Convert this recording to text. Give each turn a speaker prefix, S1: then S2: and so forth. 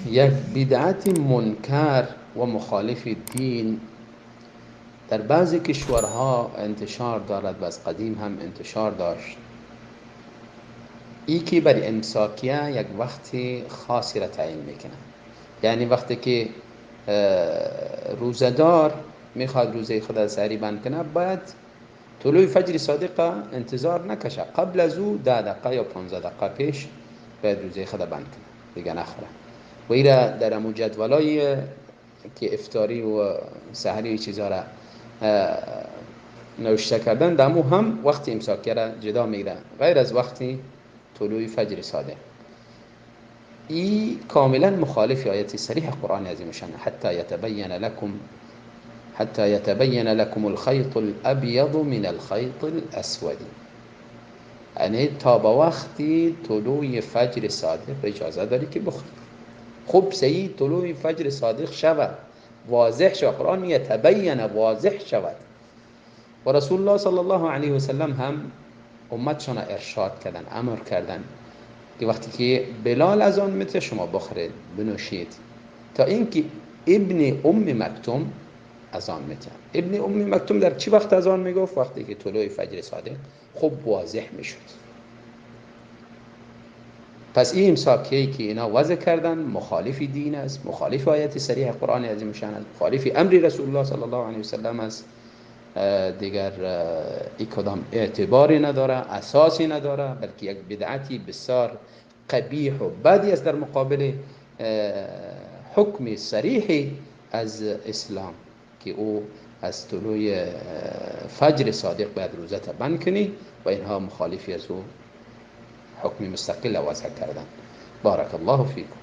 S1: یک بدعت منکر و مخالف دین در بعضی کشورها انتشار دارد و از قدیم هم انتشار داشت، ای که بر امساکیه یک وقت خاصی را تعیین میکنه. یعنی وقتی که روزه‌دار میخواد روزه خود از سحری بند کنه، باید طلوع فجر صادق انتظار نکشه، قبل از او 10 دقیقه یا 15 دقیقه پیش باید روزه خود بند کنه، دیگه نخوره. و ایره در امو جدولای که افطاری و سحری و چیزا را نوشته کردن، در امو هم وقت امساکیه را جدا میگیره غیر از وقتی طلوع فجر صادق. ای کاملا مخالف آیت صریح قرآن عظیم شان، حتی یتبین لکم الخیط الابیض من الخیط الاسود، یعنی تا به وقتی طلوع فجر صادق اجازه داری که بخوری. خوب سعی طلوع فجر صادق شود، واضح شود. قرآن میگه تبین، واضح شود. و رسول الله صلی الله علیه و سلم هم امتشان ارشاد کردن، امر کردن که وقتی که بلال از آن میته شما بخورید بنوشید، تا اینکه ابن ام مکتوم از آن میته. ابن ام مکتوم در چی وقت از آن میگفت؟ وقتی که طلوع فجر صادق خوب واضح میشد. پس این امساکیه که اینا وضع کردن مخالف دین است، مخالف آیت صریح قرآن عظیم شان است، مخالف امر رسول الله صلی الله علیه و سلم است. دیگر ای کدام اعتباری نداره، اساسی نداره، بلکه یک بدعتی بسیار قبیح و بدی است در مقابل حکم صریح از اسلام که او از طلوع فجر صادق باید روزه بند کنی و اینها مخالفی از او حکم مستقل وضع کردن. بارک الله فیکم.